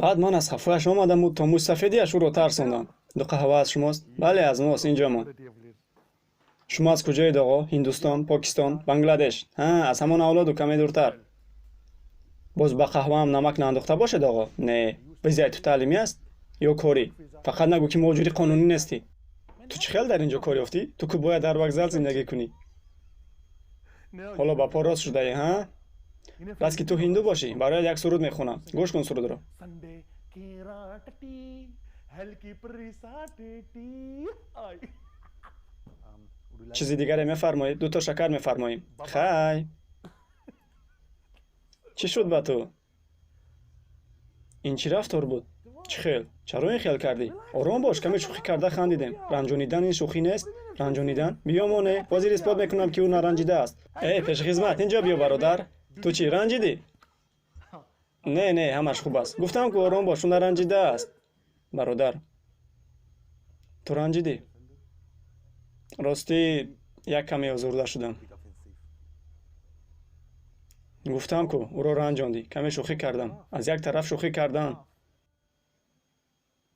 Баъд ман аз хафояш омадаму то мӯйсафедиаш ӯро тарсондам. Ду қаҳва аз шумост? Бале, аз мост. Инҷо мон. Шумо аз куҷоед, оғо? Ҳиндустон, Покистон, Бангладеш? Ҳа, аз ҳамон авлоду каме дуртар. Боз ба қаҳваам намак наандохта бошед, оғо? Не. Визаи ту таълимӣ аст ё корӣ? Фақат нагӯ, ки муҳоҷири қонунӣ нестӣ. Ту чӣ хел дар ин ҷо кор ёфтӣ? Ту ку бояд дар вокзал зиндагӣ кунӣ. Ҳоло ба по рост шудаӣ, ҳа? Бас ки ту ҳинду бошӣ, бароят як суруд мехонам. Гӯш кун сурудро. Чизи дигаре мефармоед? Дуто шакар мефармоем. Хай. Чӣ шуд ба ту? Ин чӣ рафтор буд? Чӣ хел? Чаро ин хел кардӣ? Ором бош, каме шӯхӣ карда хандидем. Ранҷонидан ин шӯхӣ нест? Ранҷонидан? Биё моне, ҳозир исбот мекунам, ки ӯ наранҷидааст. Э, пешхизмат, инҷо биё, бародар. Ту чӣ, ранҷидӣ? Не, не, ҳамаш хуб аст. Гуфтам ку, ором бош, ӯ наранҷидааст. Бародар, ту ранҷидӣ? Ростӣ, як каме озурда шудам. Гуфтам ку, ӯро ранҷондӣ. Каме шӯхӣ кардам. Аз як тараф шӯхӣ кардан,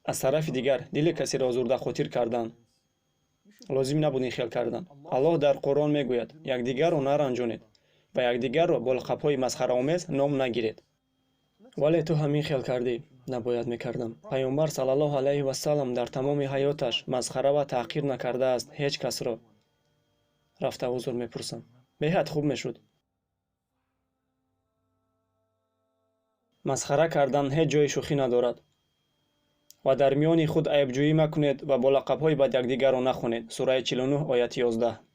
аз тарафи дигар дили касеро озурдахотир кардан. Лозим набуд ин хел кардан. Аллоҳ дар Қуръон мегӯяд: якдигарро наранҷонед ва якдигарро бо лақабҳои масхараомез ном нагиред. Вале ту ҳамин хел кардӣ. Набояд мекардам. Паёмбар саллаллоҳу алайҳи васаллам дар тамоми ҳаёташ масхара ва таҳқир накардааст ҳеҷ касро. Рафта узр мепурсам. Беҳад хуб мешуд. Масхара кардан ҳеҷ ҷои шӯхӣ надорад. Ва дар миёни худ айбҷӯӣ макунед ва бо лақабҳои бад якдигарро нахонед. Сураи 49, ояти 11.